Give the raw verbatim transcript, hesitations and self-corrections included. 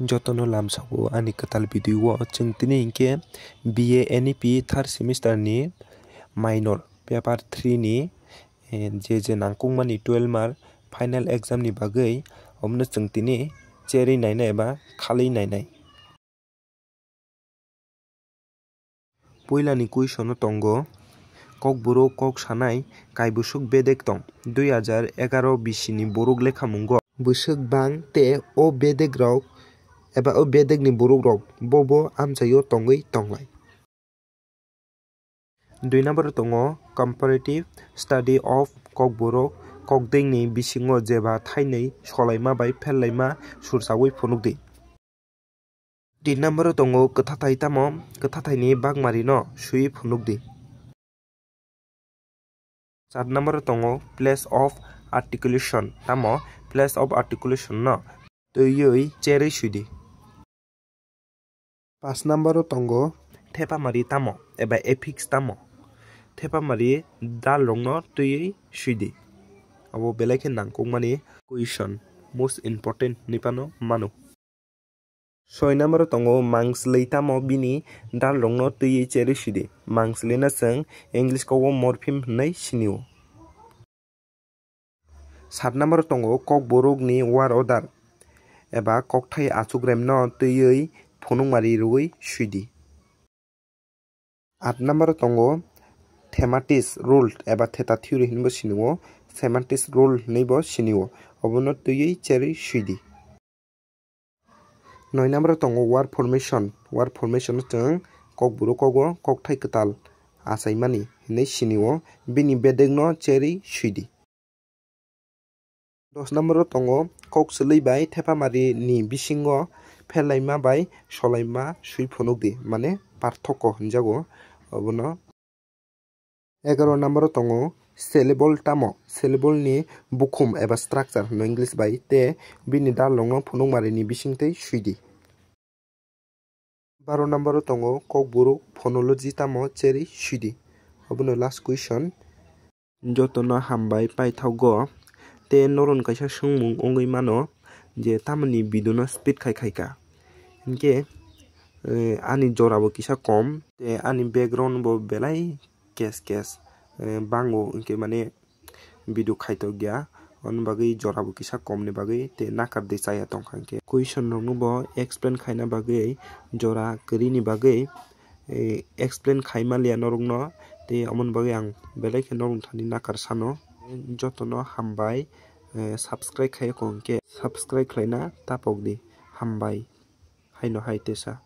Jotono lamsao ani kwtal video o chwng tini hinkhe B A N E P third semester ni minor paper three ni, eh, je je nangkukmani twelve mark final exam ni bagwi omono chwng tini cherwi nainai eba khalwi nainai. Puilani question o tongo, Kokborok kok sanai kaibwswk bedek tong, dui hajar egaro bisi ni borok lekhamungo. Bwswk bang tei o bedek rok eba o bedek ni borok rok bo bo amchaio tongwi tonglai. Dui number o tongo comparative study of Kokborok, kokdeng ni bisingo jeba thainwi solaima bai phellaima sursawi phunukdi. Tin number o tongo kwthathai tamo, kwthathai ni bagmari no swiwi phunukdi. Char number o tongo place of articulation tamo, place of articulation no twiwi cherwi swidi. Paanch number o tongo thepamari tamo eba affix tamo, thepamari dal rok no twiwi swidi. Abo belai khe nangkukmani question, most important hinwi phano mano. Soi number o tongo mangslwi tamo, bini dal rok no twiwi cherwi swidi. Mangslwi no chwng English kok o morpheme hinwi sinio. Sat number o tongo Kokborok ni word order eba kokthai achukrem no twiwi phunukmari rwui swidi. Aat number o tongo thematis rule eba theta theory hinwi bo sinio, semantis rule hinwi bo sinio, obono twiwi cherwi swidi. Noi number o tongo word formation, word formation o chwng Kokborok kogo kokthai kwtal achaimani hinwi sinio, bini bedek no cherwi swidi. Dos number o tongo kok swlwi bai thepamari ni bisingo phellaima bai solaima swi phunukdi, mane parthokko hinjago obono. Egaroh number o tongo syllable tamo, syllable ni bukhum eba structure hino English bai, tei bini dal rok no phunukmari ni bisingtwi swidi. Baro number o tongo Kokborok phonology tamo cherwi swidi. Obono last question. Jotono hambai paithago, tei norokni kaisa swngmung wngwi mano je tamoni video no speed khai khaika. Hinkhe, eh, ani jora bo kisa kom, tei ani background bo belai kes kes, eh, bango, hinkhe mane video khaitok ya, oni bagwi jora bo kisa kom ni bagwi tei nakar de chaya tongkha hinkhe. Question rok no bo explain khaina bagwi jora kwrwi ni bagwi, eh, explain khai manliya norokno, tei omoni bagwi ang belai khe norok thani nakar sano. Jotono hambai, eh, subscribe khai kho hinkhe subscribe khlaina tapok di, hambai, haino hai tesa.